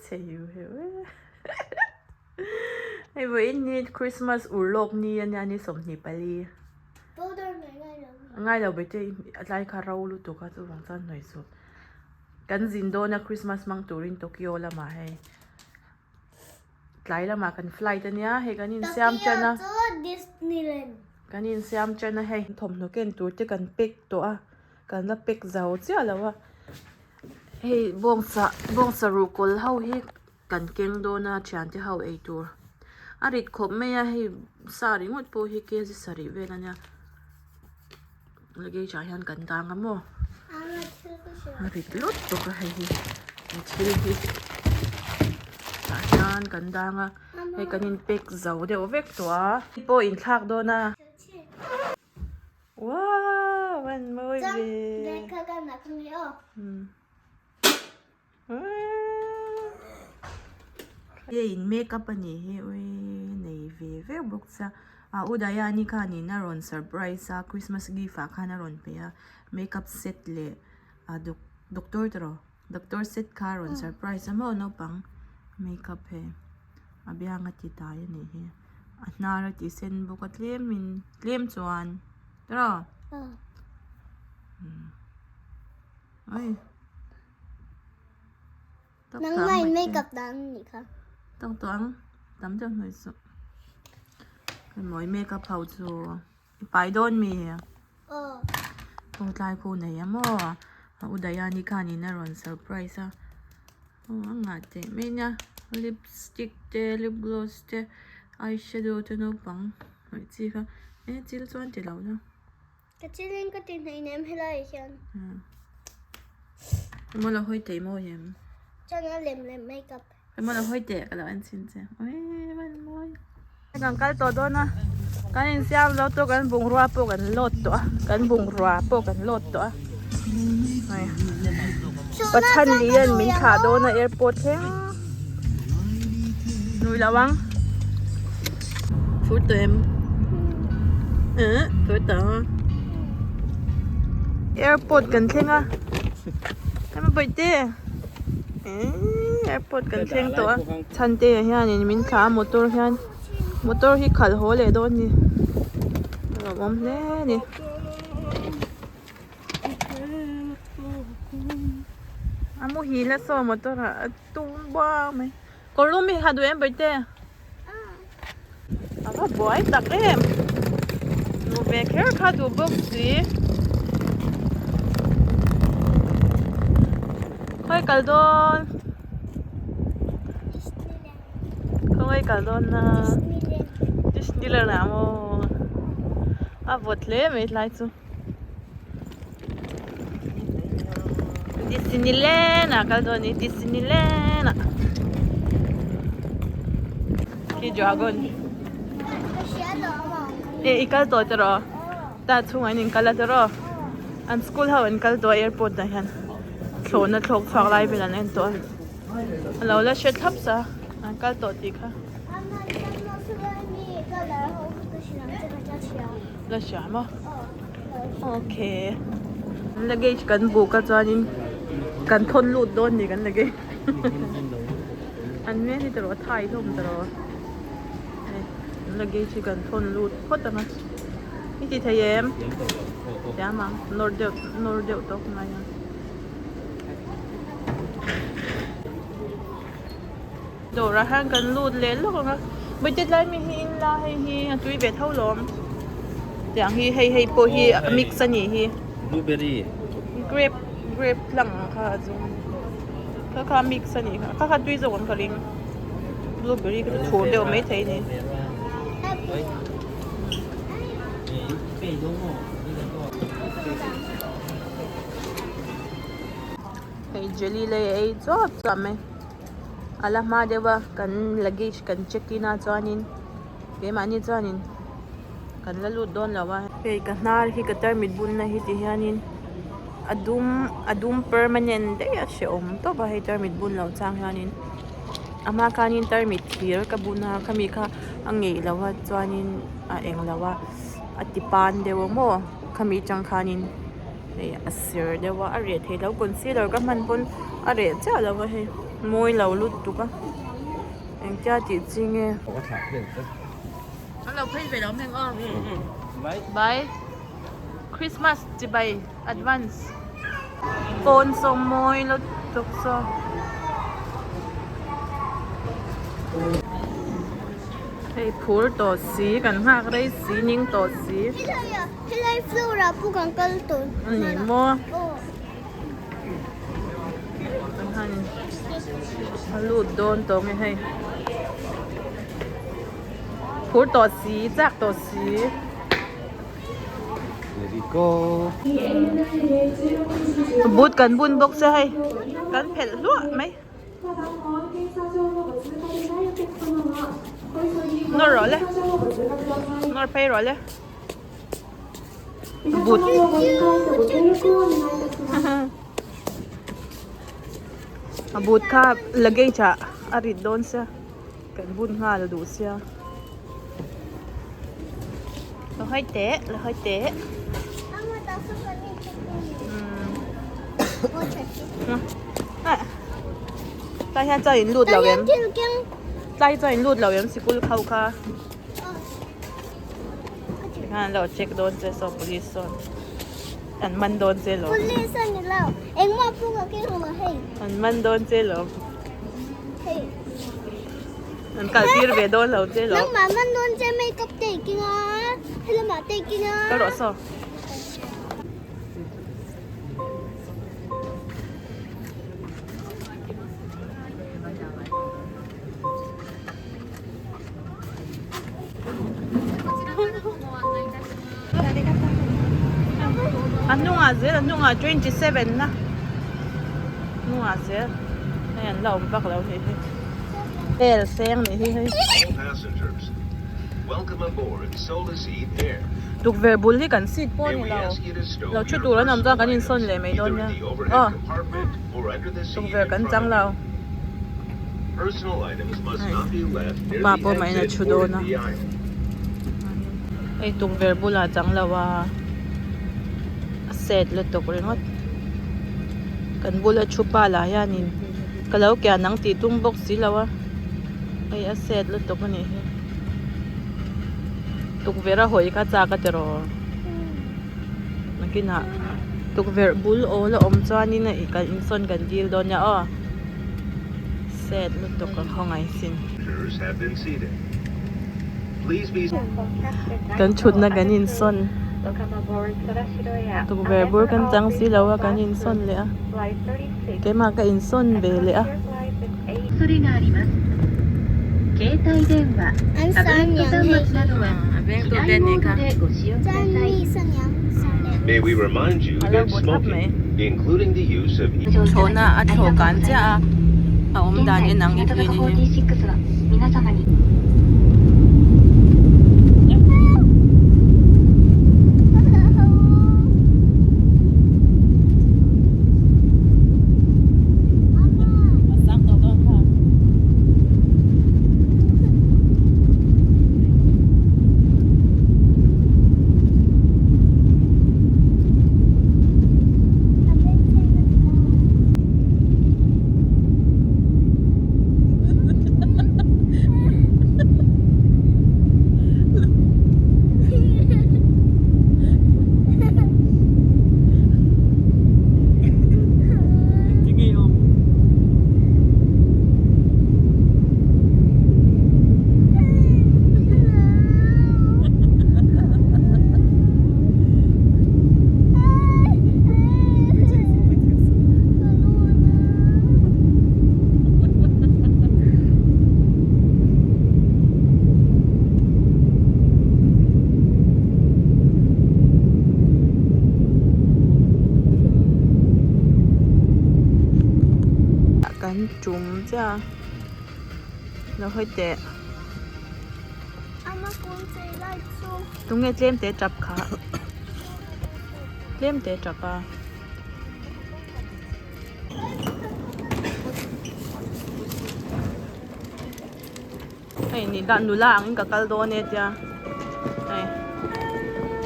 Chhe hiu heu e. Hei vawiin ni Christmas urlawk ni a nia ni 24. Powder hnawih ngai lo mi? Ngai lo bete a tlai kha ro lutuk a chuvang chuan hnawih suh. Kan zin dawn a Christmas hmang turin Tokyo lamah hei. Tlai lamah kan flight a nia hei kan insiam tan a. Tokyo chu Disneyland. Kan insiam tan a hei. Thawmhnaw ken tur te kan pack tawh a kan la pack zo chiah lo a. Hei bawngsa bawngsa ruhkawl ho hi kan keng dawn a thiante ho ei tur a rit khawp mai a hei sa ringawt pawh hi kg sarih vel a nia luggage ah hian kan dang a maw a rit lut bawk a hei hi he thil hi tah hian kan dang a hei kan in pack zo deuh vek tawh a hei pawh inthlak dawn a. Wow an mawi ve. He in makeup a nih hi ui nei ve vek bawk sia a u Dayani khanin a rawn surprise a christmas gift ah khan a rawn pe a makeup set leh a doctor tiraw doctor set kha a rawn surprise a maw naupang makeup hei a biang a ti tai a nih hi a hnar a ti sen bawk a tlem in tlem chuan tiraw ui. Nangmah in makeup dan a nih kha. Tawk tawh ang tam deuh hnuai chu. Kan mawi makeup ho chu i pai dawn mi? Aw. Aw tlai khu nei a maw? A u Dayani khanin a rawn surprise a. Aw a ngah teh mai nia lipstick te lip gloss te eyeshadow te naupang hnawih chi kha e chil chuan ti lo na. Ka chilin ka ti hnaih nem helai ah hian. Emaw lo hawi teh mawi em? Chuan a lem lem makeup. Emaw lo hawi teh ka lo en chhin che. Ui van mawi. Kan kal tawh dawn a. Kan insiam zo tawh kan bungrua pawh kan load tawh a. Kan bungrua pawh kan load tawh a. Hei. Pathan lian min thlah dawn a airport thleng. Nui lo ang. Phur tawh em? Eh, phur tawh ang. Airport kan thleng a. Ema bawihte. Eh, airport kan thleng tawh a. Chhante ah hianin min thlah a motor hian motor hi khalh haw leh dawn a ni. A lawmawm hle a ni. A muhil a saw motor ah a tum bua mai kawr lum hi ha duh em bawihte a va buai tak em hmuh ve kher kha duh bawk si khawi kal dawn khawi kal dawn na Disneyland ah maw a vawt hle mai tlai chu. Disneyland ah kal dawn ni Disneyland ah khi dragon e i kal tawh tiraw ta chhungah in kal a tiraw an school ho an kal tawh a airport ah hian thlawhna thlawk chhuak lai vel an en tawh a alo la hre thlap sa an kal tawh tih kha. La hria maw okay luggage kan buk a chuanin kan thawn lut dawn ni kan luggage an hmel hi tiraw a thai hlawm tiraw hei luggage hi kan thawn lut phawt ang a i ti thei em thiam ang nawr deuh nawr deuh tawk mai ang. Dawrah hian kan lut leh lawk ang a Bawihte tlai mi hi in la hei hi a tui ve tho lawm tiang hi hei hei pawh hi a mix a nih hi blueberry grape grape hlang ang kha a zum kha kha mix a nih kha kha kha tui zawk ang ka ring blueberry kha chu thur deuh mai thei a ni. Hei jelly lei a ei chuap chuap mai. A la hma deuh a kan luggage kan check in a chuanin keimahni chuanin kan la lut dawn lo a. Hei ka hnar hi ka tarmit bunna hi ti hianin a dum a dum permanent daih a hrehawm tawp a hei tarmit bun loh chang hianin a hma khanin tarmit thir ka bun a khami kha a ngeih loh a chuanin a eng lo a a ti pan deuh a maw khami atang khanin. Hei a sir deuh a a reh thei lo concealer ka hman pawn a reh chiah lo a hei. Mawi lo lutuk a engtia tih chi nge. An lo phei ve lo hmeng aw. Bye. Christmas chibai advance. Pawn saw mawi lutuk saw. Hei phur tawh si kan nghak rei si ning tawh si. Helai floor ah pawh kan kal tawh. Ani maw. A lut dawn tawh nge hei. Phur tawh si chak tawh si. Here we go. Boot kan bun bawk che hei. Kan phelh hluah mai. Nawr rawh le. Nawr phei rawh le. Boot. A boot kha luggage ah a rit dawn sia. Kan bun nghal a duh sia. Lo hawi teh, lo hawi teh. Tlai hian chuan in lut lo em? Tlai chuan in lut lo em sikul kho kha? Tikhan an lo check dawn che saw police sawn an man dawn che lo. Police a ni lo. Engmah pawh ka keng lo hei. An man dawn che lo. Hei. An kal tir ve dawn lo che lo. Nangmah man dawn che makeup te i keng a, helamah te i keng a. Ka rawh saw. A hnungah zel a hnungah 27 na hnungah zel hei an la awm vak lo nih hi vel seng nih hi hei tukverh bul hi kan seat pawh a ni lo lo thu tur an awm chuan kan insawn leh mai dawn nia aw tukverh kan chang lo. Pa pawh mah in a thu dawn a hei tukverh bulah chang lo a a set lutuk ringawt kan bula thu pa lah hianin ka lo kian ang tih tum bawk si lo a hei a set lutuk a nih hi tukverh a hawi kha chak a ti rawh nakinah tukverh bul awl a awm chuanin kan insawn kan dil dawn nia aw. Set lutuk a khawngaih sin. Kan thutna kan insawn tukverh bur kan chang si lo a kan insawn leh a keimah ka insawn ve leh a. A lo bu thlap mai. Thlawhna a thlawh kan chiah a, a awm dan en ang i plane hi. Kan tum chiah a lo hawi teh tunge tlem te tap kha tlem te tap a. Hei ni kha nula angin ka kal dawn e tia hei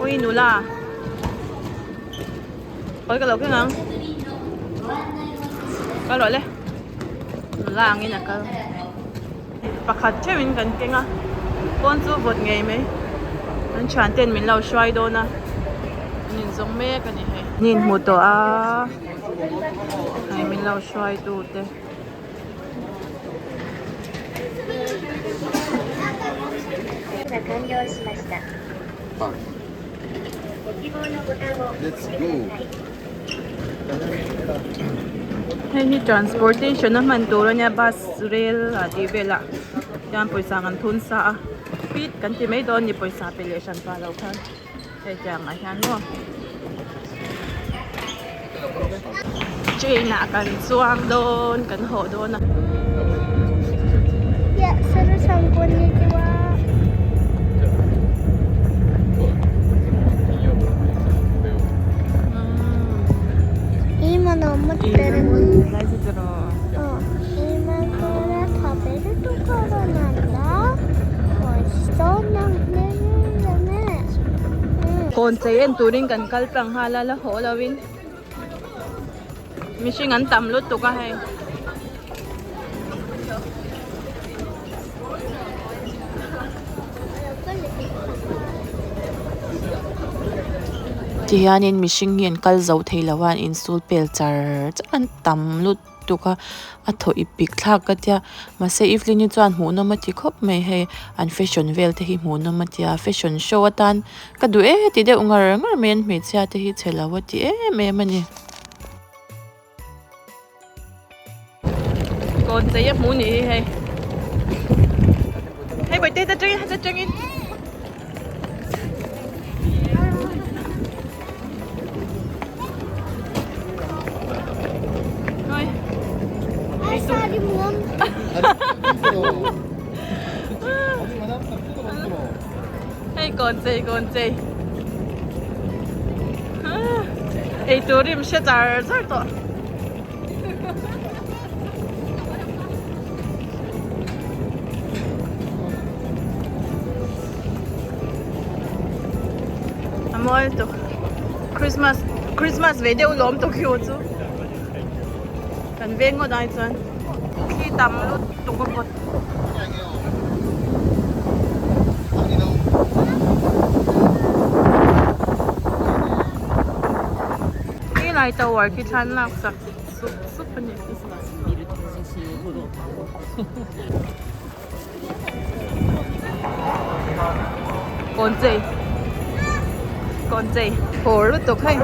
ui nula khawi ka lo keng ang kal rawh le. Nula angin a kal. Pakhat theuhin kan keng a, pawn chu vawt ngei mai. An thian ten min lo hruai dawn a, an inzawng mek a ni hei. An inhmu tawh a, hei min lo hruai tu te. Hei hi transportation a hman tur a nia bus rel ah tih velah hian pawisa kan thun sa a speed kan ti mai dawn a ni pawisa pe leh hran pah loh khan hei tiang ah hian maw train ah kan chuang dawn kan haw dawn a. Kawn chei en turin kan kal tlang nghal a la haw lovin mihring an tam lutuk a hei. Tihianin mihring hi an kal zo thei lo a an insul pel char char an tam lutuk a a thaw ip pik thlak ka tia mahse Evelyn hi chuan hmuhnawm a ti khawp mai hei an fashion vel te hi hmuhnawm a tia fashion show atan ka duh e ti deuh ngar ngar mai an hmeichhia te hi chhe lo a ti em em a ni. Kawn chei a hmu nih hi hei hei bawihte ta tangin ta tangin Hei kawn chei kawn chei ei tur rim hre char char tawh. A mawi tuk Christmas Christmas ve deuh lawm Tokyo chu kan veng ngawt ai chuan thli tam lutuk a vawt. Helai tower khi thlan lak sak sup sup a ni. Kawn chei kawn chei haw lutuk hei.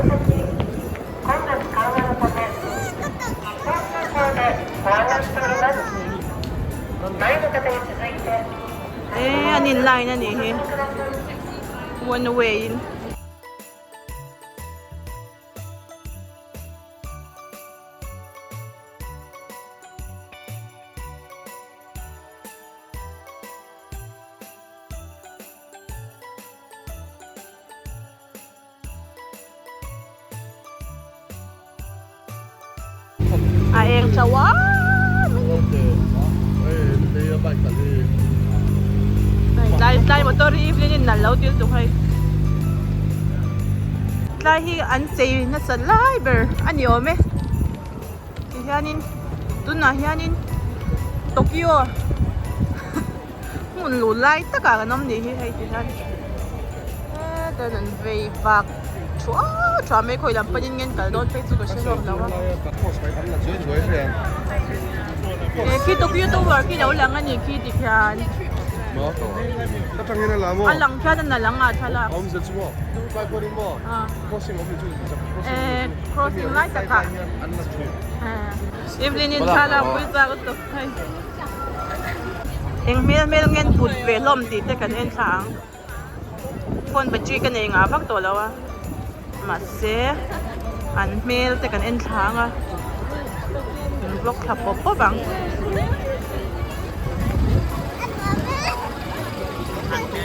E an in line a nih hi one way in. A eng tha uam a ni. Tlai tlai motor hi evelyn in nalh lo til tuk hei. Tlai hi an chei nasa lai ber a ni awm e. Tihianin tunah hianin Tokyo hmun luh lai takah kan awm nih hi hei ti hian hetan an vei vak thuah thuah mai khawi lam panin nge an kal dawn phei chu ka hre hlawm lo a he khi Tokyo Tower khi lo lang a ni khi ti khian a lang khian a lang a thlalak eh crossing lai takah Evelyn in thlalak pui chak lutuk hei. Eng hmel hmel nge an put ve hlawm tih te kan en thla ang. Phone battery ka nei ngah vak tawh lo a mahse an hmel te kan en thla ang a kan vlog thla pawp pawp ang.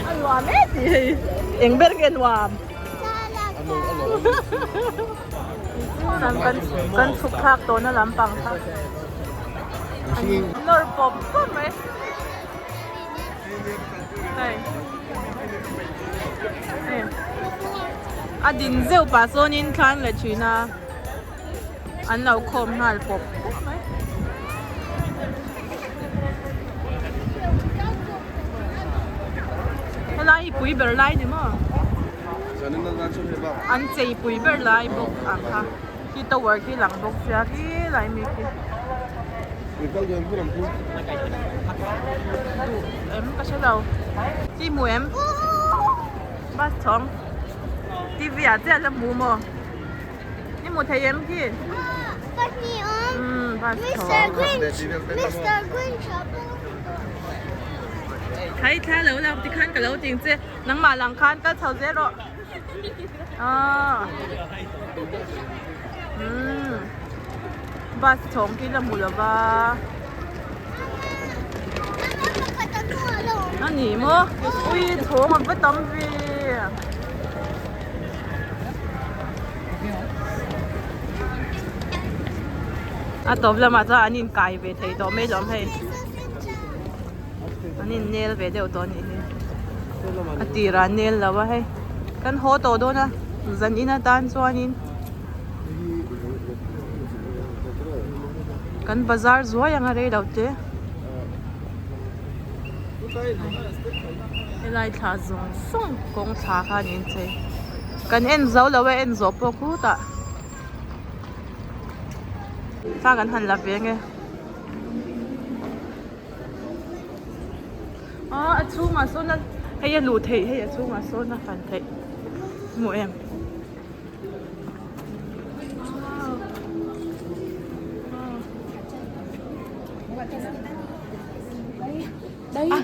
A nuam e tih hei eng ber nge nuam. Kan chhuk thlak tawhna lampang kha. Nawr pawp pawp mai. Hei. Hei. A din zeuh pah sawnin thlan leh thin a. An lo khawm nghal pawp pawp mai. pui ber lai ni maw? An chei pui ber lai bawk ang kha. Khi tower khi lang bawk sia khi lai mi khi. Duh em ka hre lo. Khi hmu em? Bus chhawng. TV ah chiah la hmu maw? Ni hmu thei em khi? Umm bus chhawng. Khai thla lo lak tikhan ka lo ting che. Nangmah lang khan kal chho zel rawh. Aaa umm bus chhawng khi la hmu lo va a ni maw ui chhawng a va tam ve a tawp lamah chuan an inkai ve thei tawh mai lawm hei. An in nel ve deuh tawh anih hi a tirah an nel lo a hei kan haw tawh dawn a zan in atan chuanin kan bazar zuai ang a rei lo te helai thla zawng zawng kawng thla kha an inchei kan en zo lo a en zawh pawh khutah thla kan han la ve ange. Ah a chhungah sawn a hei a luh theih hei a chhungah sawn a fan theih hmu em ah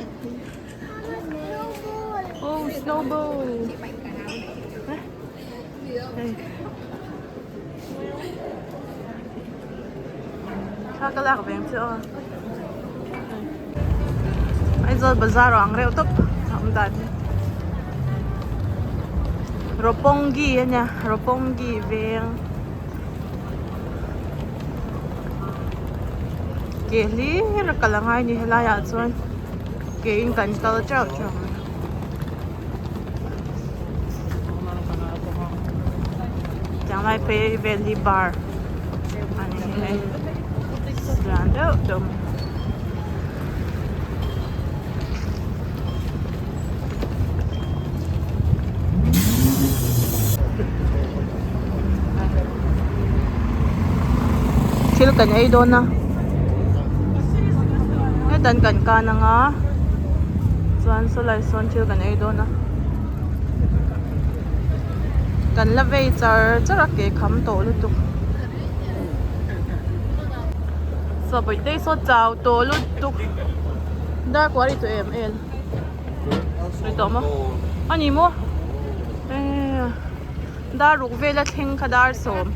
oh snowball hei. Thla ka lak ve ang che aw. Aizawl bazar ang reuh tawp a awm dan hi. Ropawnggi a nia Ropawnggi veng. Ke hlir a kal a ngai a ni helai ah chuan ke in kan kal teuh teuh ang. Tiang lai phei vel hi bar a ni hei lian deuh deuh mai. Thil kan ei dawn a hetan kan kan anga chuan sawlai sawn thil kan ei dawn a kan la vei char char a ke kham tawh lutuk saw bawihte saw chau tawh lutuk dar kual i tawh em el ri tawh maw a ni maw eh dar ruk vel a thleng kha dar sawm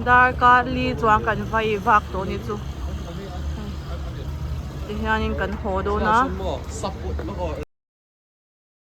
dar kar li chuan kan vai vak tawh ni chu. Tihianin kan haw dawn a.